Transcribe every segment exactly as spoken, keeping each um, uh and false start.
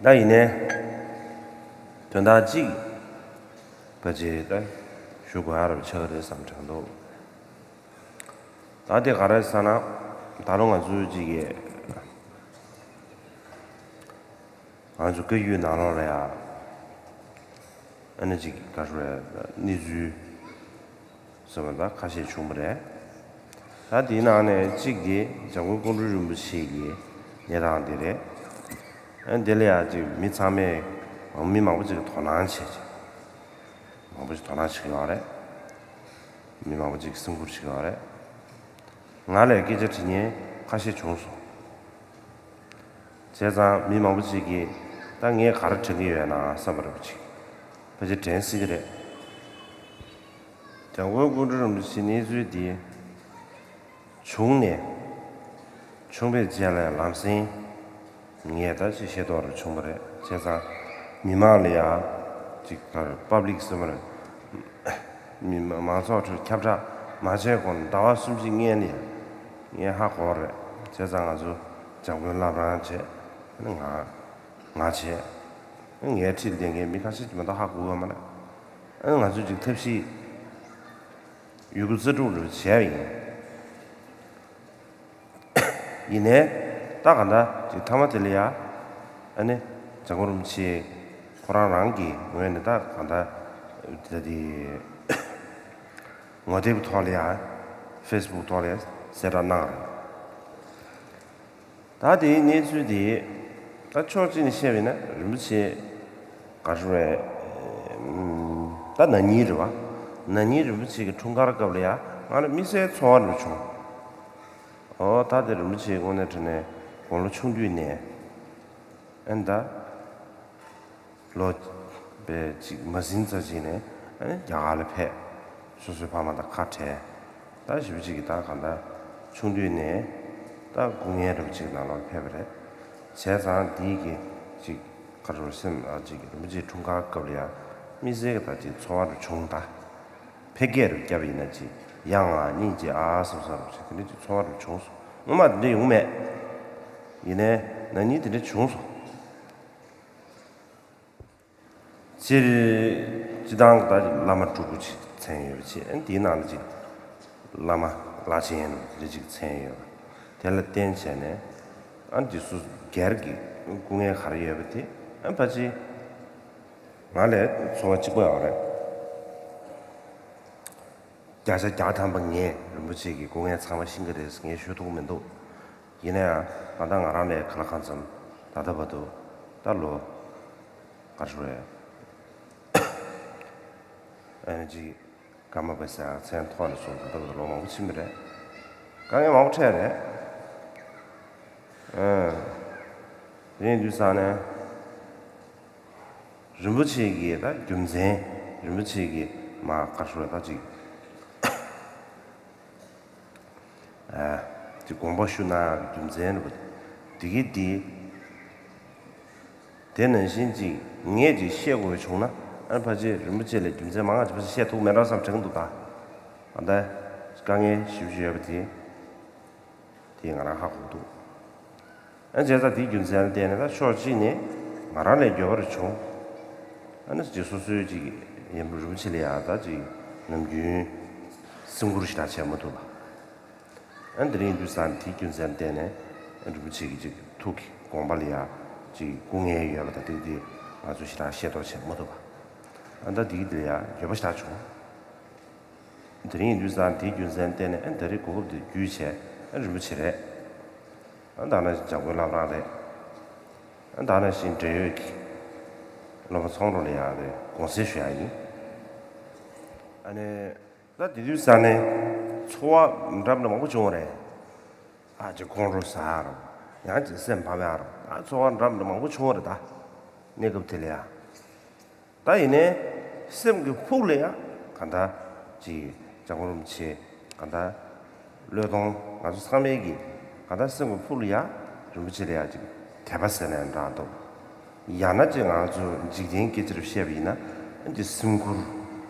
ད་ཡིན་ནའི་དོན་དག་གཅིག་ཕལ་ཆེར་ད་ཞུ་དགོས་ཡ་རབ་ཆགས་ཀྱི་རེད་བསམ་དྲན་འདུག་ད་དེ་ག་རེ་ཟེར་ན། ད་རུང་ང་ཚོའི་གཅིག་གི་ང་ཚོ་སྐད་ཡིག་ནང་ལོགས་ལ་ཡ་ཨ་ནི་གཅིག་ག་རེ་རེད། གནས་ཚུལ་ཟེར་བ་ད་ཁ་ཤས་བྱུང་བ་རེད། ད་དེའི་ནང་ནས་གཅིག་དེ་འཇམ་མགོན་ཀོང་སྤྲུལ་རིན་པོ་ཆེ་གི་གནས་སྟངས་དེ་རེད། ཨ་དེ་ལ་ཡང་གཅིག་མི་ཚང་མས་མི་མང་པོ་ཅིག་གིས་དོ་སྣང་བྱས་ཅིག་མང་པོ་ཞིག་དོ་སྣང་བྱེད་ཀྱི་ཡོད་རེད། མི་མང་པོ་ཅིག་གིས་སེམས་ཁུར་བྱེད་ཀྱི་ཡོད་རེད། ང་ལ་སྐད་ཆ་དྲི་མཁན་ཁ་ཤས་བྱུང་སོང་། བྱས་ཙང་མི་མང་པོ་ཅིག་གིས་ད་ངས་ག་རེ་དྲན་གྱི་ཡོད་ན་བསམ་པ་རེད་པ་ཅིག་ཕལ་ཆེར་དྲན་སྲིད་ཀྱི་རེད། འཇམ་མགོན་ཀོང་སྤྲུལ་རིན་པོ་ཆེའི་གནས་ཚུལ་འདི་བྱུང་ནས་བྱུང་བའི་རྗེས་ལ་ལམ་སེང་ངས་ད་ཅིག་ཤེས་རྟོགས་རེ་བྱུང་བ་རེད། བྱས་ཙང་མི་མང་ལ་ཡང་ཅིག་ག་རེ་པབ་ལིག་ཟེར་བ་རེད། མི་མང་ཚོགས་ཁྲོད་ཁྱབ་བསྒྲགས་མ་བྱས་གོང་ཟླ་བ་གསུམ་བཞི་སྔོན་ནས་ངས་ཧ་གོ་བ་རེད། བྱས་ཙང་ང་ཚོ་འཇམ་མགོན་བླ་བྲང་བྱས། ང་ང་བྱས། ངའི་འཁྲིས་ལ་བསྡད་མཁན་མི་ཁ་ཤས་ཀྱིས་མ་གཏོགས་ཧ་གོ་གི་ཡོད་མ་རེད། ཨ་ནི་ང་ཚོས་ཅིག་ཐབས་ཤེས་ཡོད་རྒུ་རྩལ་སྤྲུགས་རེ་བྱས་པ་ཡིན། ཡིན་ནའི་ད་ག་འདྲ་ཅིག་མཐའ་མ་དེ་ལ་ཡ་ཨ་ནི་འཇམ་མགོན་རིན་པོ་ཆེ་ཁོ་རང་རང་གི་ངོས་ནས་ད་ག་འདྲ་ད་དེ་ངོ་དེབ་ཐོག་ལ་ཡ་ཕེ་སི་བུག་ཐོག་ལ་ཡ་གསལ་བསྒྲགས་གནང་རེད། ད་དེའི་གནས་ཚུལ་དེ་ད་ཕྱོགས་གཅིག་ནས་བཤད་པ་ཡིན་ན་རིན་པོ་ཆེ་ག་རེ་རེད། ད་ན་ནིང་རེད་བ། ན་ནིང་རིན་པོ་ཆེ་གི་འཁྲུངས་སྐར་སྐབས་ལ་ཡ་ང་ལ་དམིགས་བསལ་ཚོར་བ་རེ་བྱུང་། ཨོ་ད་དེ་རིན་པོ་ཆེ་དངོས་གནས་དྲང་གནས་དགུང་ལོ་ཆུང་དུས་ནས་ཨ་ནི་ད། ལོ་པའི་གཅིག་མ་ཟིན་ཙམ་ཅིག་ནས་ཨ་ནི་རྒྱ་གར་ལ་ཕེབས། སོ་སོའི་ཕ་མ་དང་ཁ་བྲལ། ད་ཞེ་པོ་ཅིག་གིས་ད་གང་ལྟར་ཆུང་དུས་ནས་ད་སྐུ་ངལ་འདྲ་པོ་ཅིག་ནང་ལོགས་ཕེབས་པ་རེད། བྱས་ཙང་དེའི་གི་ཅིག་ཁ་རོ་སེམས་ཨ་ཅིག་རིན་པོ་ཆེའི་འཁྲུངས་སྐར་སྐབས་ལ་ཡང་དམིགས་བསལ་གྱི་ད་ཅིག་ཚོར་བ་རུ་བྱུང་། ད་ཕལ་སྐད་རུ་བརྒྱབ་པ་ཡིན་ན་ཅིག་ཡ་ང་སྙིང་རྗེ་ཨ་བསམ་ས་རུ་ཅིག་དེ་འདྲ་ཅིག་ཚོར་བ་རུ་བྱུང་སོང་། སྔོན་མ་དེ་འདྲ་ཡོང་མེད། ཡིན་ནའི་ན་ནིང་དེ་འདྲ་བྱུང་སོང་། སྤྱིར་སྤྱི་བཏང་ད་བླ་མ་སྤྲུལ་སྐུ་ཅིག་མཚན་ཡོད་པ་ཅིག་ཨ་ནི་དེའི་ནང་ལ་ཅིག་བླ་མ་བླ་ཆེན་རེ་ཅིག་མཚན་ཡོད་པ་དེ་ལ་བརྟེན་བྱས་ནས་ཨ་ནི་དེ་སུ་སྒེར་གྱི་སྐུ་ངལ་ག་རེ་ཡོད་པ་དེ་ཨ་ནི་ཕལ་ཆེར་ང་ལས་ཚོར་བ་གཅིག་པ་ཡོད་རེད། བརྒྱ་ཆ་བརྒྱ་ཐམ་པ་ངས་རིན་པོ་ཆེ་གི་སྐུ་ངལ་ཚང་མ་ཤེས་ཀྱི་རེད་ངས་ཞུ་ཐུབ་ཀྱི་མི་འདུག་ཡིན་ན་ཡང་ང་ད་ང་རང་ལས་ག་ལ་གང་འཚམ་ད་ལྟ་བར་དུ་ད་ལོ་ག་རེ་ཞུ་རེད། ཨ་ནི་ཅིག་སྐར་མ་པ་ཟེར་ཡང་མཚན་ཐོག་ནས་བཟུང་ད་ལྟ་བར་དུ་ལོ་མང་པོ་ཕྱིན་པ་རེད། དཀའ་ངལ་མང་པོ་འཕྲད་རེད། ཨ་དེ་ཡིན་དུས་ཙང་ནས། རིན་པོ་ཆེ་གི་ད་རྒྱུ་མཚན། རིན་པོ་ཆེ་གི་མ་བཀའ་སྲོལ་ད་ཅིག་ཨ་ཅིག་དགོངས་པ་ཞུ་གནང་ཡག་གི་རྒྱུ་མཚན་རེད་པ། དེ་གི་དེ་དེ་ནང་བཞིན་ཅིག་ངས་ཅིག་བཤད་དགོས་བྱུང་ན་ཨ་ཕལ་ཆེར་རིན་པོ་ཆེ་ལས་རྒྱུ་མཚན་མང་ང་ཅིག་ཕལ་ཆེར་བཤད་ཐུབ་མེད་འགྲོ་བསམ་དྲན་གྱི་འདུག་ད་ཨ་ད་དཀའ་ངལ་ཞེ་པོ་ཅིག་ཡོད་པ་དེ། དེ་ང་རང་ཧ་གོ་འདུག་ཨ་བྱས་ཙང་དེའི་རྒྱུ་མཚན་ལ་བརྟེན་ནས་ད་ཕྱོགས་གཅིག་ནས་ང་རང་ལ་འགྱོད་པ་རེ་བྱུང་། ཨ་ནི་ཅིག་སོ་སོའི་ཅིག་ཡིན་རུང་རིན་པོ་ཆེ་ལ་ཡང་ད་ཅིག་ནམ་རྒྱུན་སེམས་ཁུར་ཞེ་དྲག་བྱས་མ་ཐུབ་པ། ཨ་ནི་དེ་རིང་དུས་སང་དེའི་རྒྱུ་མཚན་ལ་བརྟེན་ནས་ཨ་རིན་པོ་ཆེ་གི་ཅིག་ཐུགས་ཀྱི་དགོངས་པ་ལ་ཡང་ཅིག་སྐུ་ངལ་ཡོད་པ་དང་དེ་དེ་ང་ཚོ་ཞེ་དྲག་ཤེས་རྟོགས་བྱས་མ་ཐུབ་པ། ཨ་ད་དེ་གི་དེ་ལ་ཡང་འགྱོད་པ་ཞེ་དྲག་བྱུང་། དེ་རིང་ཡིན་དུས་ཙང་དེའི་རྒྱུ་མཚན་བརྟེན་ནས་ཨ་ད་རེས་གོ་སྐབས་འདི་བརྒྱུད་བྱས་ཨ་རིན་པོ་ཆེ་རེད། ཨ་ད་ནང་བཞིན་འཇམ་མགོན་བླ་བྲང་རེད། ཨ་ད་ནང་བཞིན་འབྲེལ་ཡོད་ཀྱི་སློབ་མ་ཚང་མ་ལ་ཡང་རེད་དགོངས་སེལ་ཞུ་ཡག་ཡིན། ཨ་ནི་ད་དེ་དུས་ཙང་ནས་ཚོར་བ་འདྲ་མི་འདྲ་མང་པོ་བྱུང་བ་རེད། ཨ་ཅེ་ཁོང་ཁྲོ་ཟ་རོ། ཡང་ཅེ་སེམས་ཕམ་ཡ་རོ། ད་ཚོར་བ་འདྲ་མི་འདྲ་མང་པོ་བྱུང་བ་རེད་ད། གནས་སྐབས་དེ་ལ་ཡ། ད་ཡིན་ནའི་སེམས་ཀྱི་ཕུགས་ལ་ཡང་གང་ལྟར་ཅིག་འཇམ་མགོན་རིན་པོ་ཆེ་གང་ལྟར་བློས་གཏོང་ང་ཚོ་ཚང་མས་ཀྱི་གང་ལྟར་སེམས་ཀྱི་ཕུགས་ལ་ཡང་རིན་པོ་ཆེ་ལ་ཡང་ཅིག་དད་པ་ཟེར་ནའང་འདྲ་འདུག་ཡང་ན་ཅིག་ང་ཚོ་འཇིག་རྟེན་སྐད་ཆ་རུ་བཤད་པ་ཡིན་ན་ཅིག་སེམས་ཁུར་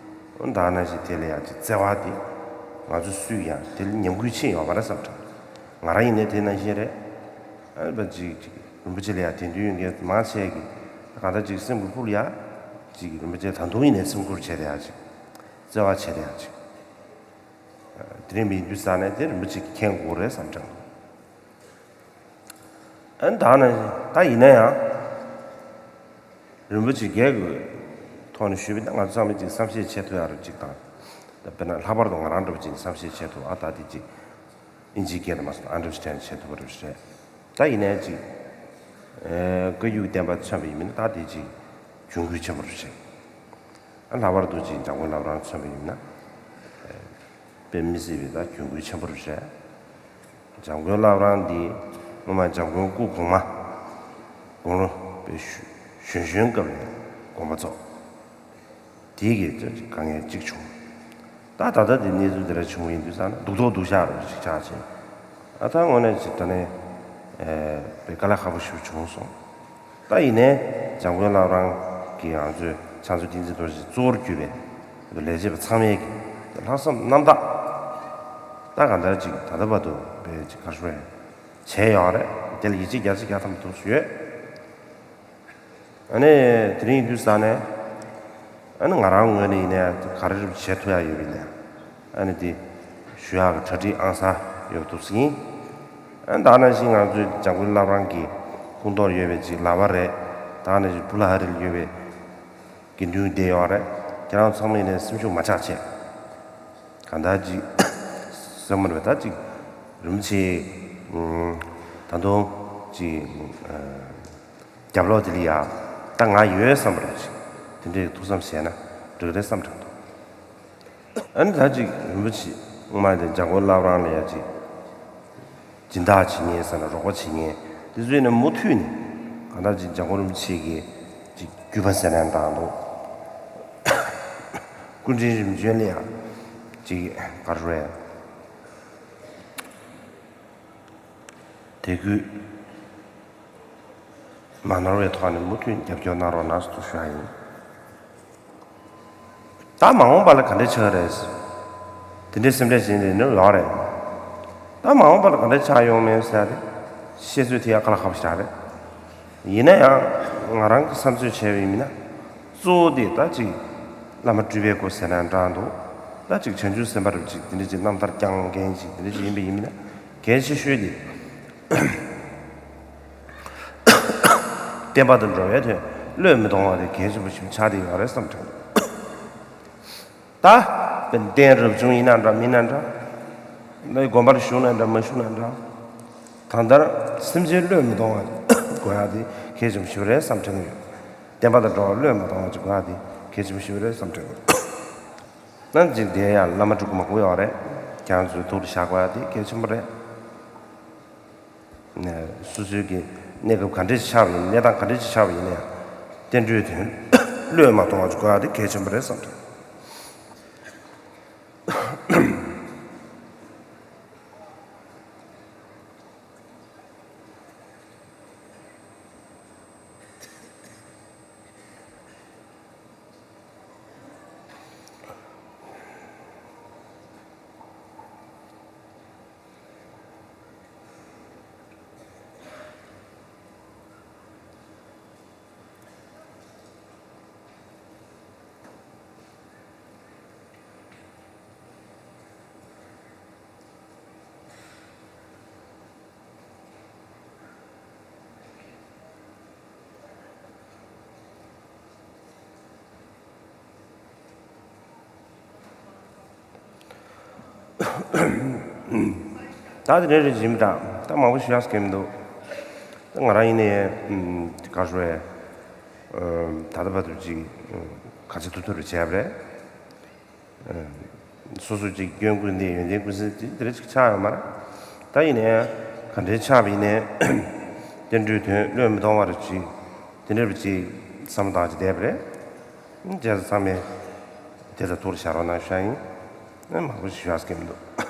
འདྲ་ན་ཞིག་དེ་ལ་ཡང་ཅིག་བརྩེ་བ་དེ་ང་ཚོ་སུས་ཀྱང་དེ་ལ་ཉམས་རྒུད་ཕྱིན་ཡོད་མ་རེད་བསམ་དྲན། ང་རང་ཡིན་ནའི་དེ་ནང་བཞིན་རེད། ཨ་ཅིག་ཅིག་རིན་པོ་ཆེ་ལ་ཡང་དད་འདུན་ཡོད་མཁན་མང་ཆེ་གིས་ གང་ལྟར་ཅིག་སེམས་ཀྱི་ཕུགས་ལ་ཡ་ཅིག་རིན་པོ་ཆེ་ད་དུང་ཡིན་ནའི་སེམས་ཁུར་བྱས་ཏེ་ཡ་ཅིག་བརྩེ་བ་བྱས་ཏེ་ཡ་ཅིག་དེ་རིང་མི་འདུས་ས་ནས་དེ་རིན་པོ་ཆེ་གིས་མཁྱེན་དགོས་རེད་བསམ་དྲན། ཨ་ནི་ད་ནི་ད་ཡིན་ན་ཡང་རིན་པོ་ཆེ་སྒེར་གྱི་ཐོག་ནས་ཞུས་པ་ཡིན་ན་ང་ཚོ་ཚང་མས་ཅིག་བསམ་ཤེས་བྱེད་ཐུབ་ཡ་རུ་ཅིག་དང་། ད་དཔེར་ན་ལྷག་པར་དུ་ང་རང་འདྲ་བོ་ཅིག་བསམ་ཤེས་བྱེད་ཐུབ་ཨ་ད་དེ་ཅིག་ཨིན་ཇིའི་སྐད་དུ་མ་སོང་ཨན་ཌར་སི་ཊེན་ཌ་བྱེད་ཐུབ་པ་རེད་ཤག་ད་ཡིན་ནའི་ཅིག་ཨེ་བཀའ་བརྒྱུད་བསྟན་པ་མཚོན་པ་ཡིན་མིན་ན་ད་དེ་ཅིག་གྱོང་གུད་ཆེན་པོ་རེད་ཤག་ཨ་ལྷག་པར་དུ་ཅིག་འཇམ་མགོན་བླ་བྲང་མཚོན་པ་ཡིན་ན་དཔེ་མི་སྲིད་པའི་ད་གྱོང་གུད་ཆེན་པོ་རེད་ཤག་འཇམ་མགོན་བླ་བྲང་འདི་སྔོན་མ་འཇམ་མགོན་སྐུ་གོང་མ་དགུང་ལོ་དཔེ་གཞོན་གཞོན་སྐབས་ནས་དགོངས་པ་རྫོགས། དེའི་གི་དཀའ་ངལ་གཅིག་བྱུང་། ད་ད་ལྟ་དེ་གནས་ཚུལ་དེ་འདྲ་བྱུང་བ་ཡིན་དུས་ཙང་ན་སྡུག་ཐོག་སྡུག་ཤག་རུ་ཞིག་ཆགས་ཕྱིན། ཨ་ད་དངོས་གནས་ཅིག་ད་ནས་ཨེ་དཔེ་དཀའ་ལས་ཁག་པོ་ཞིག་བྱུང་སོང་། ད་ཡིན་ནའི་འཇམ་མགོན་བླ་བྲང་གི་ང་ཚོའི་ཕྱག་མཛོད་བསྟན་འཛིན་རྡོ་རྗེ་གཙོ་བོར་གྱུར་པའི་ལས་བྱེད་པ་ཚང་མས་ཀྱི་ལྷག་བསམ་རྣམ་དག་ད་གང་ལྟར་ཅིག་ད་ལྟ་བར་དུ་དཔེ་ཅིག་ག་རེ་ཞུ་དགོས་རེད། བྱས་ཡོད་རེད། དེ་ལ་ཡིད་ཆེས་བརྒྱ་ཆ་བརྒྱ་ཐམ་པ་ཐུགས་སུ་ཡོད། ཨ་ནི་དེ་རིང་ཡིན་དུས་ཙང་ནས་ཨ་ནི་ང་རང་ངོས་ནས་ཡིན་ནའི་ག་རེ་རེ་བྱེད་ཐུབ་ཡ་ཡོད་པ་ཡིན་ནའི་ཨ་ནི་དེ་ཞུ་ཡག་གི་གྲ་སྒྲིག་ཨང་གསར་ཡོད་ཐུབ་ཟིན། ཨ་ནི་ད་ནང་བཞིན་ང་ཚོའི་འཇམ་མགོན་བླ་བྲང་གི་སྐུ་མདོག་ཡོད་པའི་ཅིག་ལག་པ་རེད། ད་ནང་བཞིན་བུ་ལ་ཧ་རི་ལ་ཡོད་པའི་དགེ་འདུན་བསྡད་ཡོད་རེད། ཁྱེད་རང་ཚང་མ་ཡིན་ནའི་སེམས་ཤུགས་མ་ཆག་བྱས། གང་ལྟར་ཅིག་སེམས་མ་རེད་ད་ཅིག་རིན་པོ་ཆེ་ད་དུང་ཅིག་རྒྱབ་ལོགས་དེ་ལ་ཡ་ད་ང་ཡོད་བསམ་པ་རེད་ཅིག་དེ་འདྲའི་ཐུགས་བསམ་བཞེས་ན་འགྲིག་རེད་བསམ་དྲན་འདུག་ཨ་ནི་ད་ཅིག་རིན་པོ་ཆེ་སྔོན་མ་དེ་འཇམ་མགོན་བླ་བྲང་ལ་ཡ་ཅིག་སྦྱིན་བདག་བྱེད་མཁན་ཟེར་ན་རོགས་པ་བྱེད་མཁན་དེ་ཚོས་ནི་མུ་མཐུད་ནས་གང་ལྟར་ཅིག་འཇམ་མགོན་རིན་པོ་ཆེ་གི་ཅིག་བརྒྱུད་པ་ཟེར་ན་འདྲ་འདུག་སྐུ་ཕྲེང་རིམ་བྱོན་ལ་ཡ་ཅིག་ག་རེ་རེད། དད་གུས་མ་ནོར་བའི་ཐོག་ནས་མུ་མཐུད་རྒྱབ་སྐྱོར་གནང་རོགས་གནང་ཞེས་ཞུ་བ་ཡིན། ད་མ་འོངས་པ་ལ་ག་འདྲ་ཆགས་རེད། དེ་འདྲའི་སེམས་ཁྲལ་བྱེད་འདི་ནི་ཡོད་རེད། ད་མ་འོངས་པ་ལ་ག་འདྲ་ཆགས་ཡོང་མིན་ཟེར་ཏེ་བཤད་ཚོད་དེ་ཡང་དཀའ་ལས་ཁག་པོ་ཞིག་རེད། ཡིན་ན་ཡང་ང་རང་གི་བསམ་ཚོད་བྱས་པ་ཡིན་ན་གཙོ་བོ་དེ་ད་ཅིག་བླ་མ་སྤྲུལ་པའི་སྐུ་ཟེར་ན་འདྲ་འདུག་ད་ཅིག་བྱང་ཆུབ་སེམས་དཔའ་རུ་ཅིག་དེ་འདྲ་ཅིག་རྣམ་ཐར་བསྐྱངས་མཁན་ཅིག་དེ་འདྲ་ཅིག་ཡིན་པ་ཡིན་ན་གལ་ཆེ་ཤོས་དེ། བསྟན་པ་དང་འགྲོ་བའི་དོན་བློས་མི་གཏོང་བ་དེ་གལ་ཆེན་པོ་ཞིག་ཆགས་བསྡད་ཡོད་རེད་བསམ་དྲན། ད་བསྟན་རབ་བྱུང་ཡིན་ན་འདྲ་མིན་ན་འདྲ། དགོན་པར་བཞུགས་ན་འདྲ་མ་བཞུགས་ན་འདྲ། གང་ལྟར་སེམས་ཅན་བློས་མི་གཏོང་བ་དགོས་ཡ་དེ་གལ་ཆེན་པོ་ཞིག་རེད་བསམ་དྲན་གྱི་ཡོད། བསྟན་པ་དང་འགྲོ་བ་བློས་མ་གཏོང་བ་ཅིག་དགོས་ཡ་དེ་གལ་ཆེན་པོ་ཞིག་རེད་བསམ་དྲན་གྱི་ཡོད། ན་ཅིག་དེ་ཡང་བླ་མ་སྤྲུལ་སྐུ་མང་པོ་ཡོད་རེད། ཁྱེད་རང་ཚོའི་ཐུགས་ལ་བཞག་དགོས་ཡ་དེ་གལ་ཆེན་པོ་རེད། སོ་སོའི་གི་གནས་སྐབས་ག་འདྲ་ཞིག་ཆགས་པ་ཡིན་གནས་སྟངས་ག་འདྲ་ཞིག་ཆགས་པ་ཡིན་ན་ཡང་བསྟན་འགྲོའི་དོན་བློས་མ་གཏོང་བ་ཞིག་དགོས་ཡ་དེ་གལ་ཆེན་པོ་རེད་བསམ་ཐུབ། ད་དེ་རེ་རེ་བྱིན་པ་དང་ད་མང་པོ་ཞུ་ཡག་སྐད་མི་འདུག་ད་ང་རང་ཡིན་ནའི་ག་རེ་ད་ལྟ་བར་དུ་ཅིག་ག་ཚོད་ཐུབ་ཐུབ་རེ་བྱས་པ་རེད། སོ་སོ་ཅིག་སྐྱོན་ཀུན་ལྡན་ཡོན་ཏན་ཀུན་གསལ་དེ་འདྲ་ཅིག་ཆགས་ཡོད་མ་རེད། ད་ཡིན་ནའི་ག་འདྲའི་ཆགས་པ་ཡིན་ནའི་བསྟན་འགྲོའི་དོན་བློས་མི་གཏོང་བར་ཅིག་དེ་འདྲ་བ་ཅིག་བསམ་བློ་བཏང་ཅིག་བསྡད་པ་རེད། རྗེས་སུ་ཚང་མས་དེ་ལ་ཐུགས་ལ་བཞག་རོགས་གནང་ཞུ་ཡ་ཡིན། མང་པོ་ཞིག་ཞུ་ཡག་སྐད་མི་འདུག